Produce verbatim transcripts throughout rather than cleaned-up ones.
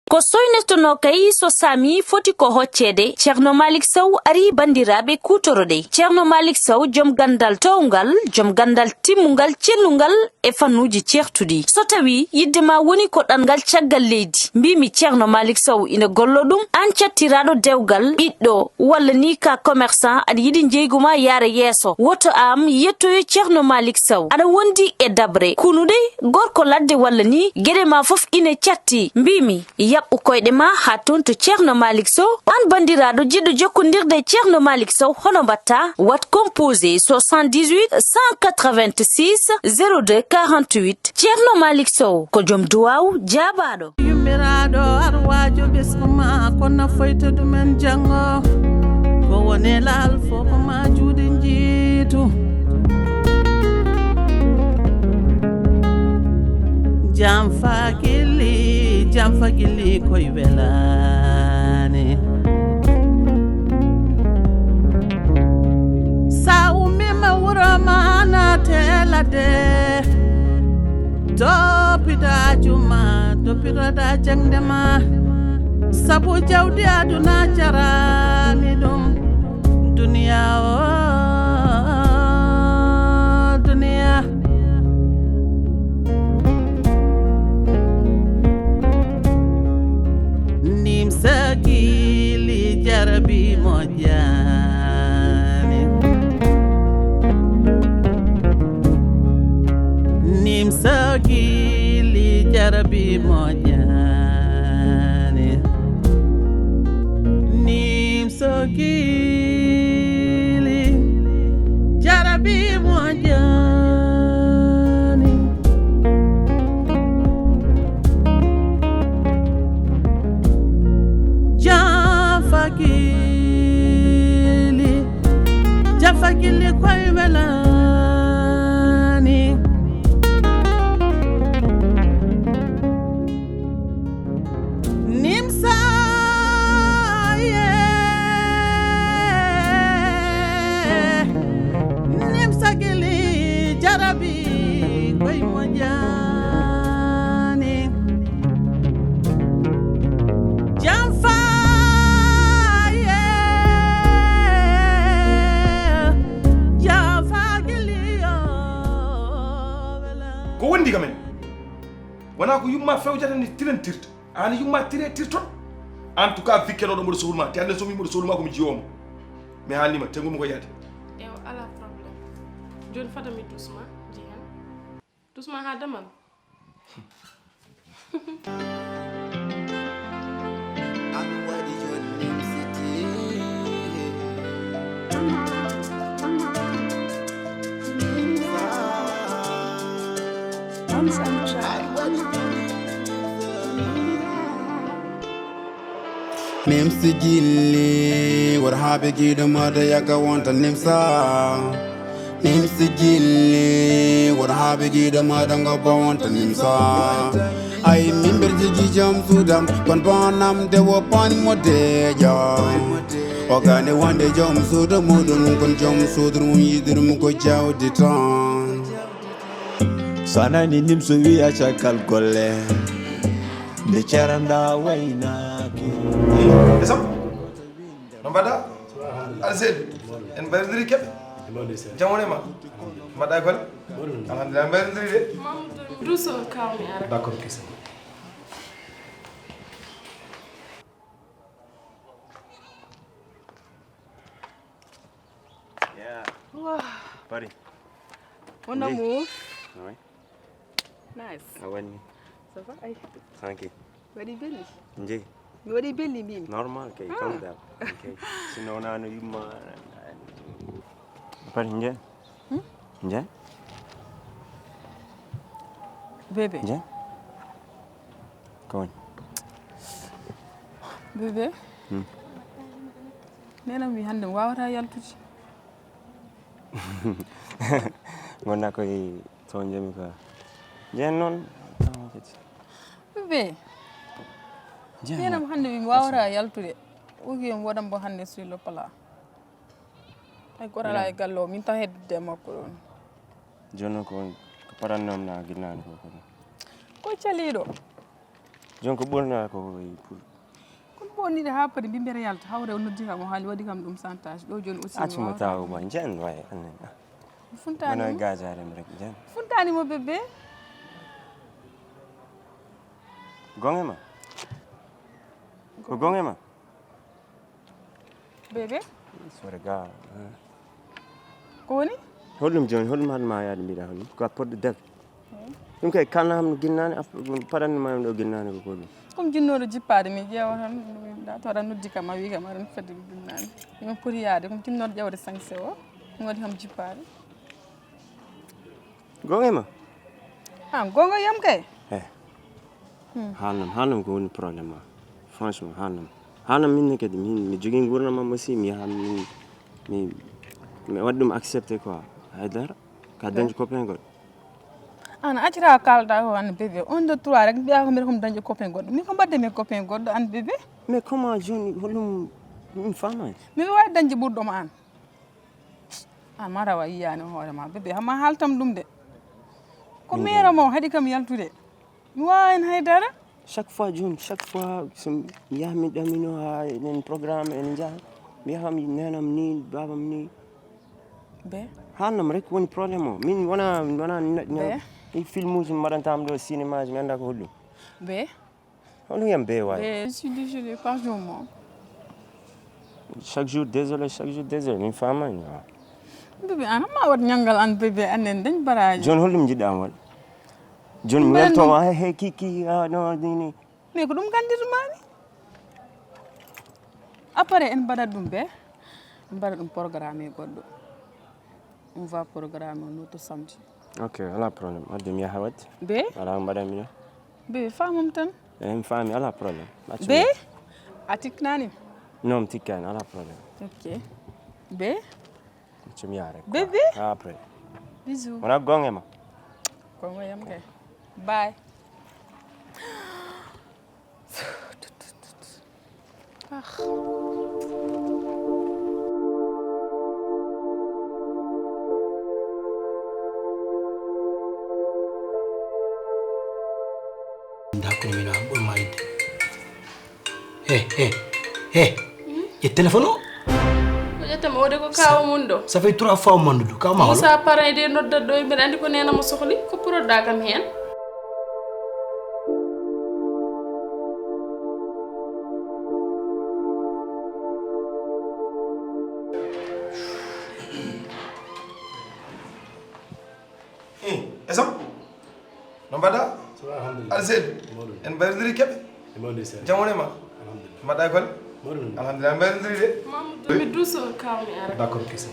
Ko soynetonoo kay so saami foti ko hocceede, Ceerno Maalik Sow arii banndiraaɓe kuutoro-ɗee. Ceerno Maalik Sow, jom ganndal toowngal, jom ganndal timmungal, cellungal e fannuuji ceertuɗi. So tawii yiɗde maa woni ko ɗanngal caggal leydi, mbiimi Ceerno Maalik Sow ina golloo ɗum, aan cattiraaɗo dewgal, ɓiɗɗo, walla nii ka commerçant, aɗa yiɗi njeygu maa yaara yeeso, woto aan yettoyo Ceerno Maalik Sow. Aɗa wondi e daɓre, kunuɗe, gorko ladde walla nii, geɗe maa fof ina catti. Mbiimi, yaɓɓu koyɗe maa haa toon to Ceerno Maalik Sow. Aan banndiraaɗo jiɗɗo jokkondirde e Ceerno Maalik Sow, hono mbaɗtaa? Waɗ composé soixante-dix-huit cent quatre-vingt-six zéro deux quarante-huit. Ceerno Maalik Sow ko jom duwaaw jaabaaɗo. Yummiraaɗo arwaajo ɓesngu maa, ko nafoyta ɗumen janngo. Ko woni laal fof ko maa juuɗe njiitu. Jam fagili, jam fagili koy welaani. Sa ummiima wuro maa naate ladde. Toppita juma, toppitoɗa jaŋde ma. Sabu jawdi aduna jarani ɗum. Duniya o, duniya. Nimsa gili jarabi moƴƴani. Nimsa gili jarabi moƴƴani. Nimsa gili jarabi moƴƴani. Jafagili, jafagili koy welani. Nimsa, yeah. Nimsa gili jarabi koy moƴƴani. Jam fa, yeah. Jam fa gili yo wela. Ko wondi kam en? Wonaa ko yumma fewjata ni tilentirta. Aan yumma tire tirton. En tout cas, Vicky ɗo mboɗo sohlu ma. Te hannde so mi mboɗo sohlu ma ko mi jiwo mo. Mi haalnima, te ngummi ko yaade. Ewa, ala problème. Jooni fada mi dusma, jehen. Dusma haa damal. An waɗi jooni Nimsi T V. An waɗi jooni Nimsi T V. Nimsi gilli, wor haa ɓe giɗo mada yaga wonta nimsa. Nimsi gilli, wor haa ɓe giɗo mada ngobba wonta nimsa. Ay, min mbeɗa jogii joom suudam, kono banam de wo pan mo deeƴa. O gani wonde joom suudu muɗum, kono joom suudu mum yiɗi ɗum ko jawdi tan. So a nani nimso wiya caggal golle, nde ceranɗa waynaaki. E sab? No mbaɗa? Aɗa selli? En mbayrondiri keɓe? Jam woni ma? Mbaɗa golle? Alhamdulillah, en mbayrondiri de. Duso kawmi ara. D'accord, kisa. Yeah. Wow. Paris. Mon amour. Oui. Nice. A wani? Ça va? Ay. Tranquille. Waɗi belli? Njeyi. Mi waɗi belli mbimi. Normal kay, ah. Calm down. Okay. Sinon wonano yumma. Paris, njeyi. Hmm? Njeyi. Bébé. Njeyi. Ko woni? Bébé. Hmm. Nenam mi hannde mi wawata yaltude. Gonna koye to jami ka. Jen noon. Bébé. Jen. Nenam hannde mi wawata yaltude. Ugi mi waɗan bo hannde sur le plat. Ay gorala e galle o min tan heddude e makko ɗon. Jooni ko, ko parannoom na ginnani ko ko. Ko caliɗo. Jooni ko ɓurnaa ko e pour. Kono ɓonniɗe haa padi mbi mbeɗa yalta hawre o noddi kam o haali waɗi kam ɗum chantage ɗo jooni aussi. Accu mo taw ma jen way annen. Funtaani mo. Gajaare mi rek jen. Funtaani mo bébé. Gonge ma. Ko gonge ma. Bébé. Sore ga. Ko woni? Hollum jooni hollum haɗ ma yaade mbiɗa hollum ko a poɗɗo def. Ɗum kay kalna ham no ginnaani paɗanno ma ɗo ginnaani ko goɗɗum. Comme jinnooɗo jippaade mi ƴeewa tan da to aɗa noddi kam a wii kam aɗa fedde mi ginnaani. Ɗum poti yaade comme jinnooɗo ƴewde sañse o ɗum waɗi kam jippaade. Gonga ma. Ha gonga yam kay. Eh. Hmm. Haalnam haalnam ko woni problème ma. Franchement haalnam. Haalnam min ne kadi min mi jogii nguurndam am aussi mi yaha mi mi mi waɗi ɗum accepté quoi. Haydara ka dañde copain goɗɗo. An accata kalda ko an bébé on de trois rek mbiya ko mbiɗa komi dañde copain goɗɗo min ko mbaɗde mi copain goɗɗo an bébé. Mais comment joni holɗum mi famani. Miɗa wawi dañde ɓurɗoma an. An ma tawa a yiyani hoore ma bébé hama haltam ɗum de. Ko meere mo haɗi kam yaltude. Mi wawa hen haydara. Chaque fois joni chaque fois so mi yaha mi ɗamino ha enen programme ene jaaha mi yaha mi nenam ni babam ni. Be. Hannam rek woni problème o min wona wona neɗɗo. Be. Ɗi filmuji mi waɗantam ɗo cinémaji mi anda ko holɗum. Be. Hono yam be wawi. Be je suis désolé pardon moi. Chaque jour désolé chaque jour désolé min famani. Bébé an ma wat ñangal an bébé an en dañ baraji. Joni holɗum jiɗɗa am waɗ? Joni mi weltoma he he kiki ha no ni ni. Mais ko ɗum gandirma ni. Après en mbaɗat ɗum be en mbaɗa ɗum programme goɗɗo. On va programme un autre samedi. Ok, ala problème. Adde mi yaha wadde. Be? Ala ko mbaɗanmi ɗo. Be famam tan. Eyi mi faami ala problème. Accu mi Be? Yaha. A tiknani? Non mi tikkani ala problème. Ok. Be? Accu mi yaha rek. Bébé? Après. Bisous. Wona gonge ma? Gonge yam kay. Bye. Nda kono min am ɓuri mayde. He he he. Ƴe téléphone o. Ko ƴettama ode ko kawo mum ɗo. Ça fait trois fois o mandudu kaw ma. Moussa Parin de noddat ɗo mbeɗa andi ko nena mo sohli ko puroɗa kam hen. Esam no mbaɗa? Alseydu en mbayrodiri keɓe. Jam woni ma? Mbaɗɗa e golle? Alhamdulillah en mbayrodiri de. Mamadou mi duuso kawmi ara. D'accord kese.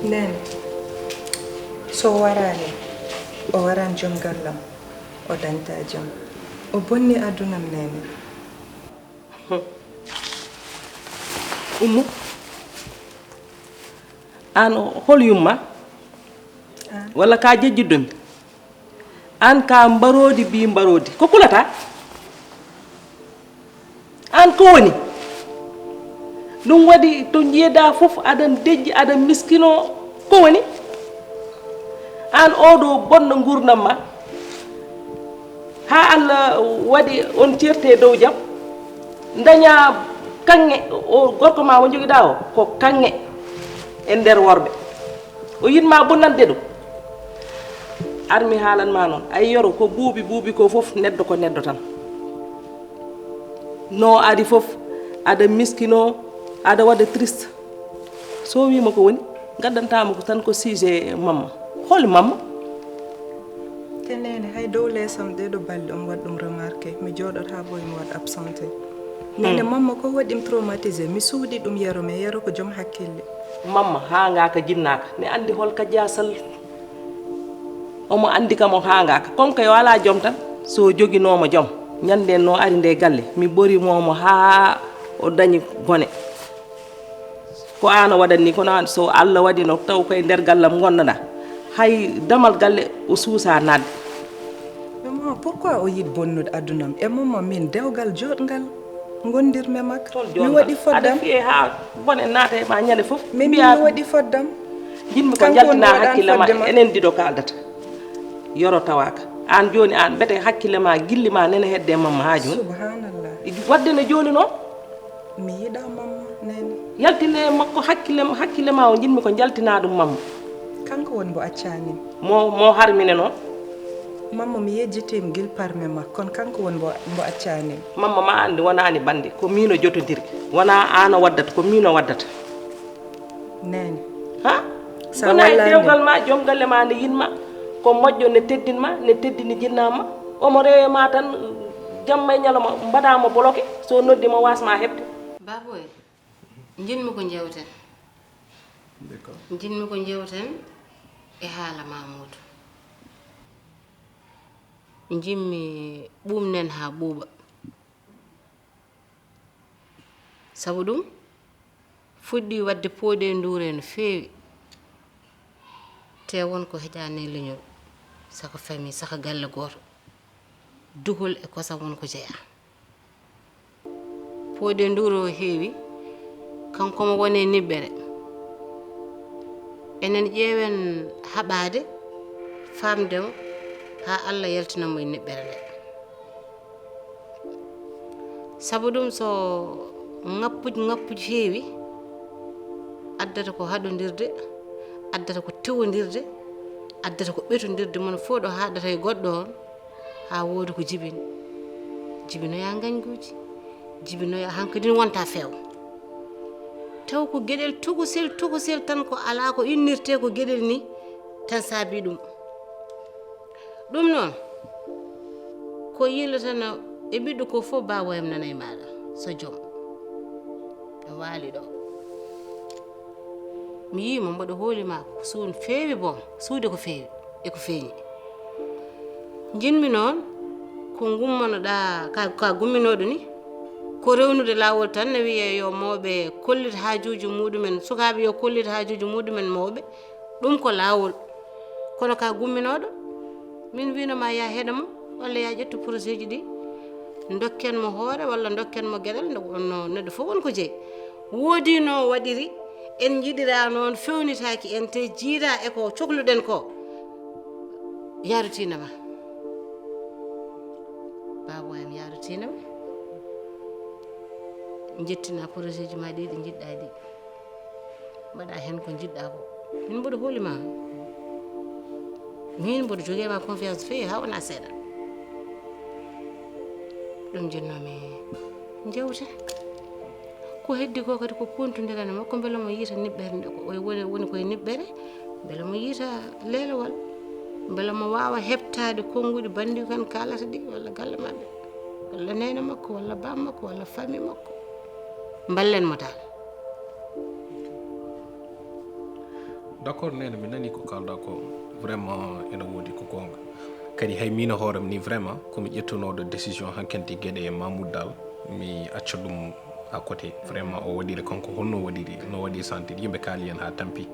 Neene, so o waraani, o waran joom gallam, o dañta jam. O bonni adunam, Neene. Ummu, aan hol yumma? Walla ka jejjiddo mi? Aan ka mbaroodi bi mbaroodi ko kulata? Aan ko woni? Ɗum waɗi to njiyeɗa fof aɗa dejji aɗa miskino ko woni? Aan oɗo bonɗo nguurndam ma haa Allah waɗi on ceerte dow jam daña kaŋŋe o gorko ma mo jogiɗa o ko kaŋŋe e nder worɓe o yiɗma bonnande ɗum. Ar mi haalanma noon ay yoro ko buubi buubi ko fof neddo ko neddo tan. No ari fof aɗa miskino aɗa waɗa triste. So wima ko woni gaddantama ko tan ko sujet mamma hol mamma? Te neene hay dow leesam ɗeɗo balɗe omo waɗi ɗum remarqué mi jooɗot ha ɓooyi mi waɗ absenté. Neene mamma ko waɗi mi traumatisé mi suuɗi ɗum yero mais yero ko joom hakkille. Mamma hangaka jinnaka mi andi hol ka jasal. Omo andi kam o hangaka comme que o ala joom tan so joginoma joom ñande no ari nde galle mi ɓorimomo ha o dañi bone. Ko aan o waɗani, kono aan so Allah waɗino taw koye nder gallam ngonnoɗaa, hay damal galle o suusaa naatde. Maman, pourquoi o yiɗi bonnude adunam? E maman, min dewgal jooɗngal ngondirmi makko. Mi waɗi foddam. Aɗa fiye haa bone naata e ma ñande fof. Min mi waɗi foddam. Jiɗmi ko njaltinaa hakkille ma, enen ɗiɗo kaaldata. Yoro tawaaka. Aan jooni aan, mbete hakkille ma, gilli ma nene hedde e mamma haa jooni. Subhanallah. Waɗde no jooni noon. Mi yiɗaa mamma, nene. Yaltine makko hakkille, hakkille ma o, njiɗmi ko njaltinaa ɗum mamma. Kanko woni mbo accanim. Mo, mo harmine noon. Mamma, mi yejjitiima gila parmi ma, kono kanko woni mbo, mbo accanim. Mamma ma anndi wonaani bannde, ko miin o jotondiri. Wonaa aan o waddata, ko miin o waddata. Nene. Ha? Sa wona e dewgal ma, joom galle ma ne yinma, ko moƴƴo ne teddinma, ne teddini jinnama. Omo rewe ma tan, jamma e ñalawma mbaɗa mo bloqué, so noddi mo wasma heɓde. Baboy, jinmi ko jewten. Jinmi ko jewten e haala Mamoudou. Jinmi ɓuumnen haa ɓuuɓa. Sabu ɗum fuɗɗii waɗde pooɗee nduure no feewi, tee won ko heƴaani e leñol, saka famii, saka galle gooto, duhol e kosam won ko jeyaa. Pooɗee nduure o heewi, kanko omo woni e niɓɓere. Enen ƴeewen haɓaade, faamde mo, haa Alla yaltina mo e niɓɓere ndee. Sabu ɗum, so ŋappuuji ŋappuuji heewi, addata ko haɗondirde, addata ko tewondirde, addata ko ɓetondirde, mono fof ɗo haaɗata e goɗɗo oon, haa wooda ko jibini. Jibinoyaa ngañguuji, jibinoyaa hankadi wonta feew. Taw ko geɗel tokosel, tokosel tan, ko alaa ko innirtee ko geɗel nii tan saabii ɗum. Ɗum noon, ko yiilata no e ɓiɗɗo ko fof, baaba am nana e maaɗa, so joom. Ɓe waali ɗo. Mi yii mo, mboɗo hooli ma ko suun feewi boom, suude ko feewi e ko feeñi. Njiɗmi noon ko ngummonoɗaa, ka, ka gumminooɗo ni, ko rewnude laawol tan, ne wiyee yo mawɓe kollit haajuuji muuɗumen, sukaaɓe yo kollit haajuuji muuɗumen mawɓe, ɗum ko laawol. Kono ka gumminooɗo, min wino ma ya heɗo mo, walla ya ƴettu projet ji ɗi, ndokken mo hoore, walla ndokken mo geɗal, nde wonno neɗɗo fof won ko jeyi. Woodino waɗiri, en njiɗira noon, fewnitaaki en, te jiida e ko cokluɗen ko, yaarutiina ma. Baaba am yaarutiina ma. Njettina projet ji ma ɗi, ɗi njiɗɗa ɗi. Mbaɗa heen ko njiɗɗa ko. Min mboɗo hooli ma. Min mboɗo jogii ma confiance feewi haa wona seeɗa. Ɗum jinnoomi jewte. Ko heddi ko kadi ko kuntondira e makko, mbele mo yiita niɓɓere nde, ko o woni, woni koye niɓɓere, mbele mo yiita leelewal, mbele mo waawa heɓtaade konnguɗi banndi kan kaalata ɗi, walla galle maɓɓe, walla neene makko, walla baam makko, walla famille makko. Mballen mo dal. D'accord, neene, mi nani ko kalɗa ko, vraiment ene woodi, ko goonga. Kadi hay min e hoorem ni, vraiment ko mi ƴettunooɗo décision hankkadi geɗe e Mamoudou Dal, mi acca ɗum à côté. Vraiment o waɗiri kanko honno waɗiri, no waɗi sentir, yimɓe kaali en haa tampi.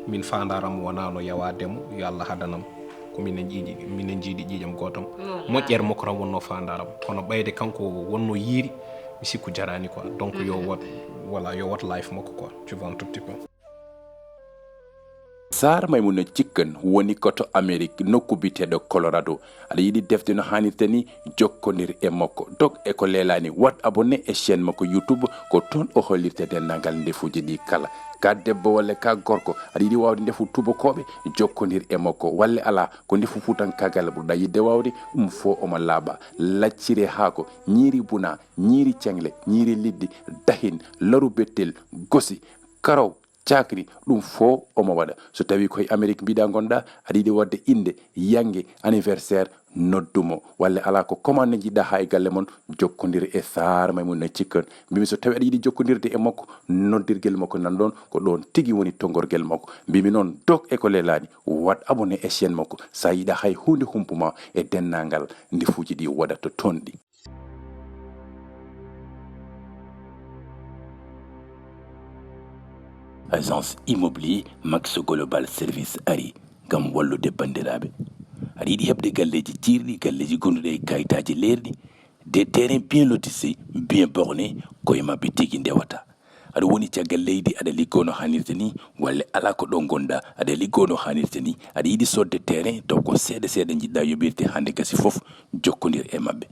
Min faandaram wonano yawaade mo, yo Allah hadanam. Ko minen ƴiiƴi, minen njiidi ƴiiƴam gootam. Moƴƴere makko tan wonno faandaram, kono ɓayde kanko wonno yiiri, mi sikku jaraani quoi. Donc yo wat, voilà, yo wat life makko quoi, tu vois, un tout petit peu. Saar Maymuna Cikkan woni ko to Amerik, nokku biyeteeɗo Colorado. Aɗa yiɗi defde no haanirta ni? Jokkondir e makko. Dog e ko leelaani, waɗ abonné e chaîne makko YouTube, ko toon o hollirta denndaangal ndefuuji ɗi kala. Ka debbo walla ka gorko, aɗa yiɗi waawde ndefu tubakooɓe? Jokkondir e makko. Walla alaa, ko ndefu fuutankaagal ɓurɗa yiɗde waawde? Ɗum fof omo laaɓa. Lacciri haako, ñiiri buna, ñiiri ceŋle, ñiiri liɗɗi, dahin, laru bettel, gosi, karaw, cakri, ɗum fof omo waɗa. So tawii ko e Amerik mbiɗa ngonɗa, aɗa yiɗi waɗde innde, yannge, anniversaire, noddu mo. Walla alaa, ko commande njiɗɗa haa e galle mon, jokkondir e Saar Maymuna Cikkan. Mbimi so tawii aɗa yiɗi jokkondirde e makko, noddirgel makko nan ɗoon, ko ɗoon tigi woni tonngorgel makko. Mbimi noon, dog e ko leelaani, waɗ abonné e chaîne makko, so a yiɗa hay huunde humpu ma e denndaangal ndefuuji ɗi waɗata toon ɗi. Agence immobilier Max Global Service ari ngam wallude banndiraaɓe. Aɗa yiɗi heɓde galleeji ciirɗi, galleeji gonduɗi e kayitaaji leerɗi, des terrains bien lotissés, bien bornés, koye maɓɓe tigi ndewata. Aɗa woni caggal leydi, aɗa liggoo no haanirta ni, walla alaa ko ɗo ngonɗaa, aɗa liggoo no haanirta ni, aɗa yiɗi soodde terrain, taw ko seeɗa seeɗa njiɗɗaa yoɓirde, hannde gasi fof, jokkondir e maɓɓe.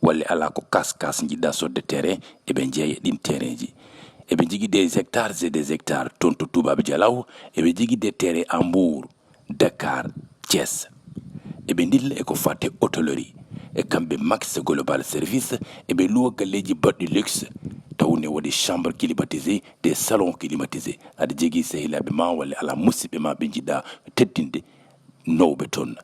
Walla alaa ko kas kas njiɗɗaa soodde terrain, eɓe njeeya ɗin terrainji. Eɓe njogii des hectares et des hectares toon to Toubab Dialaw, eɓe njogii des terrains à Mbour, Dakar, Thiès. Eɓe ndilla e ko fate hôtellerie. E kamɓe Max Global Service, eɓe luwa galleeji baɗɗi luxe, taw ne waɗi chambre climatisée, des salons climatisés. Aɗa jogii sehilaaɓe ma walla alaa musidɓe ma ɓe njiɗɗaa teddinde, nawɓe toon.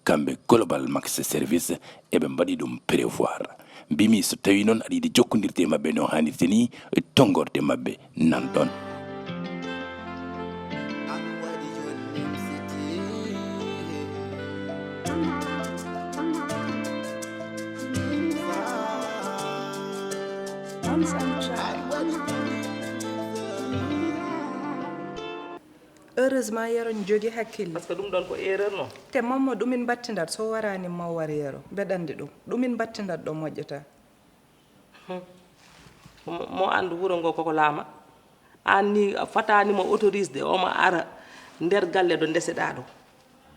Kamɓe Global Max Service, eɓe mbaɗi ɗum prévoir. Mbimi so tawi noon aɗa yiɗi jokkondirde e maɓɓe no haanirta ni, tonngorde maɓɓe nan ɗon. Heureusement, Yero ne jogi hakkille. Parce que ɗum ɗon ko erreur non. Te mamma, ɗumin battindat so warani ma war Yero. Mbeɗa anndi ɗum. Ɗumin battindat ɗo moƴƴata. Hmm. Mo, mo anndu wuro ngo koko laama. An ni a fataani mo autorisde, omo ara nder galle ɗo ndeseɗaa ɗo.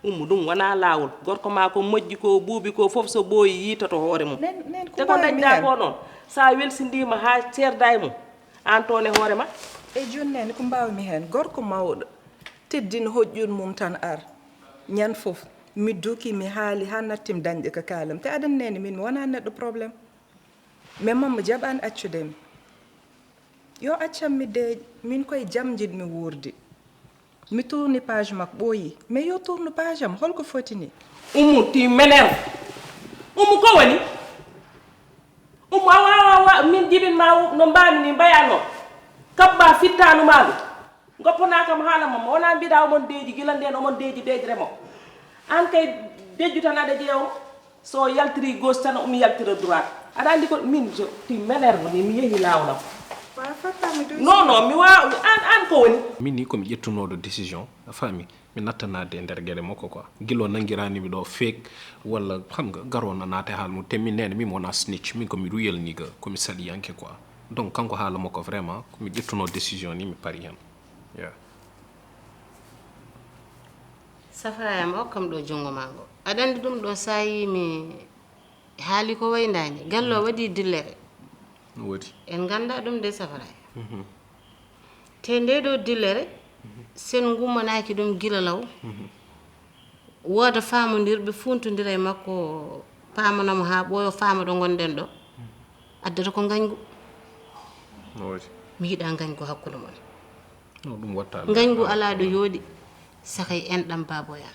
Ummu, ɗum wonaa laawol. Gorko maa ko moƴƴi ko, buubi ko, fof so ɓooyi yiitoto hoore mum. Nen, nen ko te ko mbaawmi ndañɗaa heen ko noon, so a welsindiima haa ceerdaa e mum, aan toon e hoore ma. E jooni nen ko mbaawmi heen. Gorko mawɗo, teddin hoƴƴun mum tan ar. Ñande fof, mi duki, mi haali haa nattim dañde ko kaalam. Te aɗa anndi nen, min mi wonaa neɗɗo problème. Mais mamma jaɓaani accude mi. Yo accam mi deeƴ, min koye jam njiɗmi wuurde. Mi tourni page makko ɓooyi. Mais yo tournu page am, holko foti ni? Umu, tu m'énerves. Umu, ko woni? Umu, awa, awa, awa, min jibin ma u-, no mbaami ni mbayanoo. Kabba fittaanu maa ndu. Ngoppanaa kam haala mo, mo wonaa mbiɗa omon deeƴi gila ndeen, omon deeƴi deeƴre mo. Aan kay deƴƴu tan aɗa ƴeewa mo. So o yaltiri gauche tan, omo yaltira droite. Aɗa anndi ko min, je, tu m'énerves ni, mi yehi laawol am. Wa fatta mi duusi. Non, non, mi waawa, aan, aan ko woni? Min ni ko mi ƴettunooɗo décision, a faami? Mi nattanaade e nder geɗe makko quoi. Gila o nanngiraani mi ɗo feek, walla xam nga, garoo na naate haal mum. Te min neene, min mi wonaa snitch, min ko mi real nigga, ko mi saɗiyanke quoi. Donc, kanko haala makko vraiment, ko mi ƴettunoo décision ni, mi pari heen. Yeah. Safara, ma okkam ɗo junngo maa ngo. Aɗa anndi ɗum ɗo, so a yii mi haali ko wayndaani. Gallo waɗi dillere. No woodi. En nganndaa ɗum de, Safara. Mhm. Te nde ɗo dillere, sen ngummanaaki ɗum gila law. Mhm. Wooda faamondirɓe fuuntondira e makko, paamana mo haa ɓooya, faama ɗo ngonɗen ɗo. Addata ko ngañgu. No woodi. Mi yiɗaa ngañgu hakkunde mon. No, ɗum watta. Ngañgu alaa ɗo yooɗi, sakay enɗam baaboy am.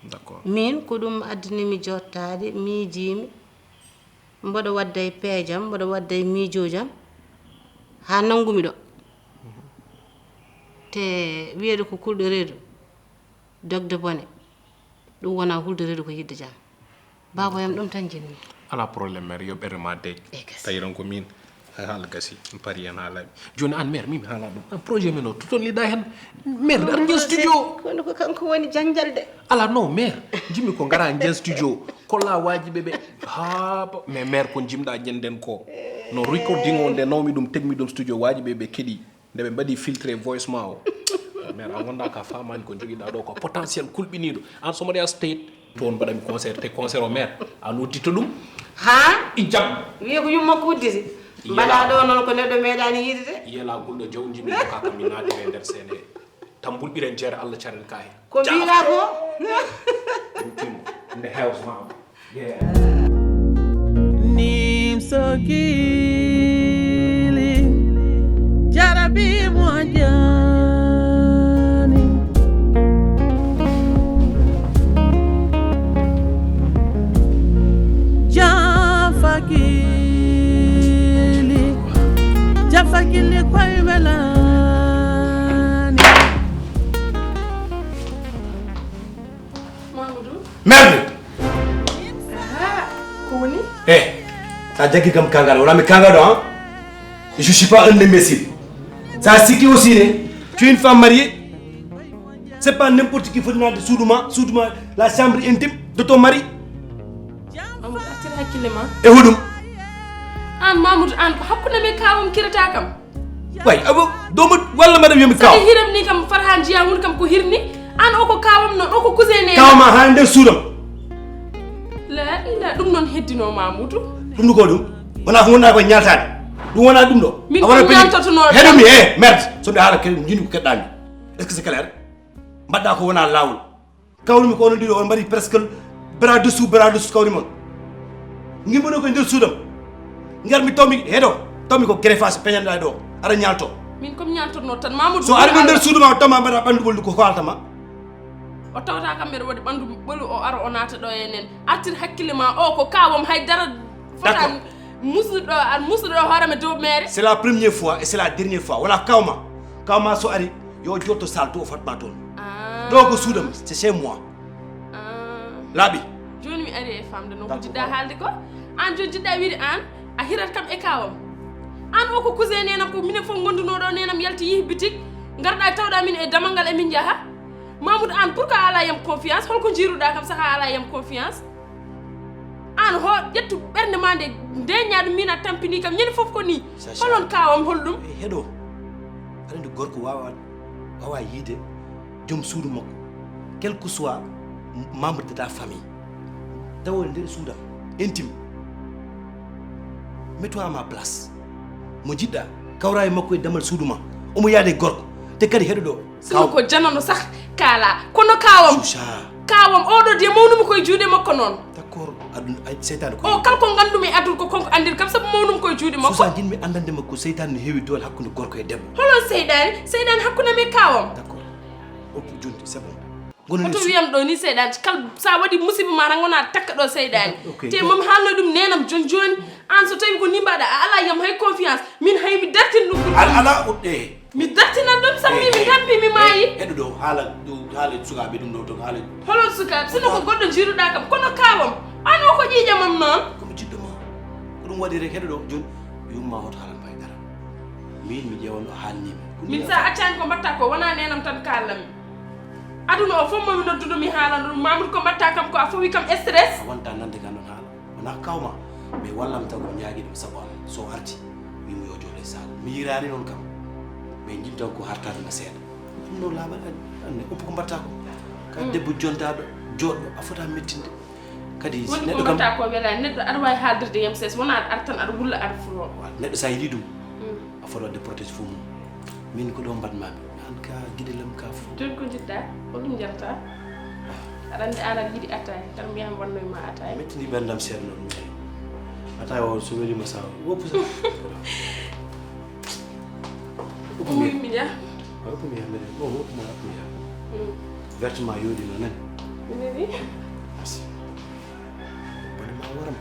D'accord. Min ko ɗum addani mi jottaade, miijiimi, mboɗo wadda e peejam, mboɗo wadda e miijoojam, haa nanngumi ɗo. Te wiyeede ko kulɗo reedu, dogde bone, ɗum wonaa hulde reedu ko yiɗde jam. Baaba yam, ɗum tan njiɗmi. Alaa problème, mère, yo ɓerre ma deeƴ. E gasi. Tawi ron ko min, hay haala gasi, mi pari heen haala. Jooni aan, mère, min mi haala ɗum. Aan projet men o, to tolniɗaa heen, mère, ar njiyen studio. Kono ko kanko woni jannjalde. Alaa, non, mère, njiɗmi ko ngaraa njiyen studio. Kollaa waajiɓe ɓe. Haa, ba-, mais mère, ko njiɗmi-ɗaa njiyen-ɗen ko. No recording o nde nawmi ɗum, teg-mi ɗum studio, waajiɓe ɓe keɗii. Nde ɓe mbaɗi filtré voice ma o. Mère, a wonda ka faamaani ko njogiɗaa ɗo ko potentiel kulɓiniiɗo. Aan so mbaɗa state, toon mbaɗami concert, te concert o mère, a noddito ɗum. Haa? I jam. Wiye ko yumma ko udditi. Yela. Mbaɗa ɗo noon ko neɗɗo meeɗaani yiide de. Yela gulɗo jaw njimi ko kaka mi naatire nder seene. Tambul ɓiren jeere Allah caren ka heen. Ko mbiɗa ko? Ɗum timo. Nde house ma. Nim sokili jarabi mojani. Jafakili, jafakili kwa iwelani. Mamadou. Merde. Aha, ko woni? Eh, sa jaggi kam kangal, wona mi kangal ɗo, hein? Je suis pas un imbécile. Sa sikki aussi ne, Tu es une femme mariée. C'est pas n'importe qui foti naatde suudu ma, suudu ma, la chambre intime de ton mari. Mamoudou, artir hakkille ma. E hoɗum? An Mamoudou, an ko hakkunde men kawam kirata kam. Way, abo, domo, walla mbaɗa wiya mi kaw. Sa hiram ni kam, Farhan jiya hun kam ko hirni. An o ko kawam non, o ko cousin ne. Kaw ma ha nder suudam. La ila, ɗum non heddino Mamoudou. Ɗum ɗo ko ɗum? Wona ko wona ko ñaltaade. Ɗum wona ɗum ɗo. Min a wona ko ñaltotono. Heɗo mi, eh, merde. So mi haala kadi, jini ko keɗɗami. Est-ce que c'est clair? Mbaɗɗa ko wona laawol. Kawrumi ko onon ɗiɗo, on mbaɗi presque bras dessous, bras dessous kawri mon. Ngimmoɗo ko e nder suudam. Ngar mi tawmi, heɗo, tawmi ko greffage peñanɗa ɗo. Aɗa ñalto. Min comme ñaltotno tan, Mamoudou. So ari mo nder suudu ma, o tawma mbaɗa ɓandu ɓoldu ko haalta ma. O tawta kam mbeɗa waɗi ɓandu ɓolu, o ara o naata ɗo e nen. Artir hakkille ma, o ko kawam, hay dara fota. D'accord. Musuɗo, ar musuɗo hoore ma dow mere. C'est la première fois et c'est la dernière fois. Wala kawma. Kawma so ari, yo jotto sal to o fatma toon. Ah. Ɗo ko suudam, c'est chez moi. Ah. Laaɓi. Joni mi ari e famde non ko jiɗɗa haalde ko. An joni jiɗɗa wiide an a hirat kam e kawam. An o ko cousin nenam, ko minen fof gonduno ɗo, nenam yalti yihi bitik. Ngarɗa tawɗa min e damal ngal emin njaha. Mamoudou, an pourquoi a ala yam confiance? Holko jiiruɗa kam saka a ala yam confiance? An ho ƴettu ɓernde ma nde, ndeña ɗum, min a tampini kam ñande fof ko ni. Holon kawam, holɗum? Eh, heɗo. Aɗa andi gorko wawa, wawa yiide joom suudu makko, quel que soit membre de ta famille. Tawa nder suudam, intime. Mets-toi à ma place. Mo jiɗɗa, kawra e makko e damal suudu ma. Omo yaade gorko. Te kadi heɗo ɗo. Sino ko janano sah kaala. Kono kawam. Susa. Kawam oɗo de mawnumi koye juuɗe makko noon. D'accord. Adun ay seytaane ko. O kala ko ngandumi adun ko konko andir kam sabu mawnumi koye juuɗe makko. Susa, jinmi andande makko seytaane no heewi doole hakkunde gorko e debbo. Holon seyɗaani? Seyɗaani hakkunde am e kawam. D'accord. Ok, joni c'est bon. Hoto wiyam ɗo ni seyɗaani. Kal sa waɗi musiba ma tan gona takka ɗo seyɗaani. Ok. Te momi haalno ɗum nenam joni joni. An so tawi ko ni mbaɗa a ala yam hay confiance. Min hay mi dartin ɗum. Ala, ala uɗɗe. Mi dartinan ɗum, sammi mi tampi, mi maayi. Heɗo ɗo, haala, ɗo, haala sukaaɓe ɗum ɗo, to haala. Holon sukaaɓe? Sino ko goɗɗo jiiruɗa kam, kono kawam. An o ko ƴiiƴam am noon. Ko mi jiɗɗo ma. Ko ɗum waɗi rek, heɗo ɗo, joni. Yumma hoto haalan fay dara. Min mi ƴeewan o haalni mi. Min sa accani ko mbatta ko, wona nenam tan kaalami. Aduna o fof momi noddude mi haalana ɗum. Mamoudou ko mbatta kam ko a fowi kam stress. A wonta nande kan ɗon haala. Wona kawma, mais wallam taw ko ñaagi ɗum sabu am. So arti, wimo yo jooɗo e saal. Mi yiraani noon kam. Mais jim taw ko hartaade ma seeɗa. Ɗum noon laaɓa anne, oppo ko mbatta ko. Ka debbo jontaɗo, joɗɗo, a fota mettinde. Kadi woni ko neɗɗo kam mbatta ko wela, neɗɗo aɗa wawi haaldirde yam ses, wona aɗa artan aɗa wulla aɗa fulo. Neɗɗo sa yiɗi ɗum, a foti wadde protège fof mum. Min ko ɗo mbaɗmami. An ka giɗelam ka fof. Joni ko jiɗɗa? Ko ɗum jarata? Aɗa andi an aɗa yiɗi attaye, tan mi yahan wannoye ma attaye. Mettini ɓerdam seeɗa noon mi ari. Attaye o so welima sa woppu sa. Ko mi mi ja. Ko mi ya mede. Ko ko ma ko ya. Vertement yodi no nan. Nini? Merci. Bone ma waram.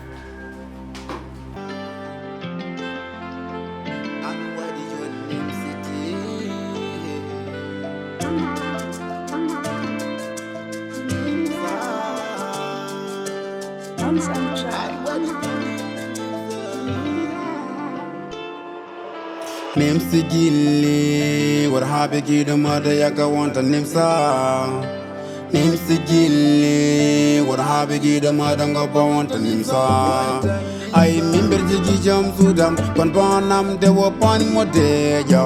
Nimsi gilli, wor haaɓe giɗo maɗa yaga wonta nimsa. Nimsi gilli, wor haaɓe giɗo maɗa ngobba wonta nimsa. Ay mimber jigi jam sudam, kon bonam de wo pan mo deja.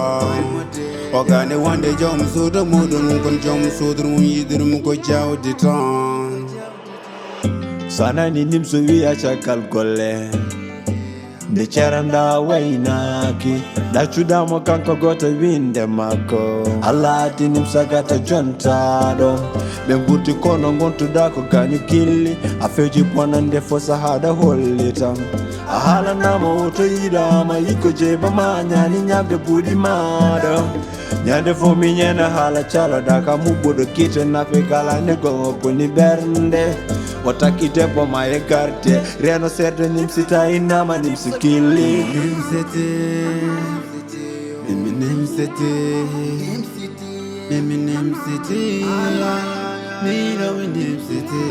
O gane wonde jom suudu muɗum, kon jom suudu mum yiɗirum ko jawdi tan. So a nani nimso wiya caggal golle. Nde caranda waynaaki, ɗaccuɗamo kanko goto winde makko. Allah addinim sagata jontaɗo. Ɓe gurti kono gontuɗa ko gañu gilli. A feji bonande fo sahaɗa hollitam. A haalanama woto yiɗama yikko jeybama ñani ñamde buuɗi maɗa. Ñande fof mi ñana haala caloɗa ka muɓɓuɗo kite nafe kala ne gongo boni ɓernde. O takki debbo ma e garde reno seeɗa nimsi tawi nama nimsi killi. Nimsete, mimi nimsete, mimi nimsete, mino mi nimsete,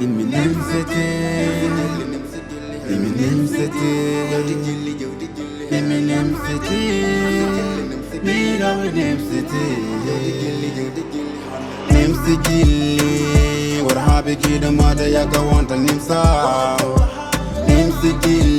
mimi nimsete, mimi nimsete. Eminem City. Big up Nimsi T. Nimsi Gilli, what happened to the mother yaka want a Nimsa? Nimsi Gilli.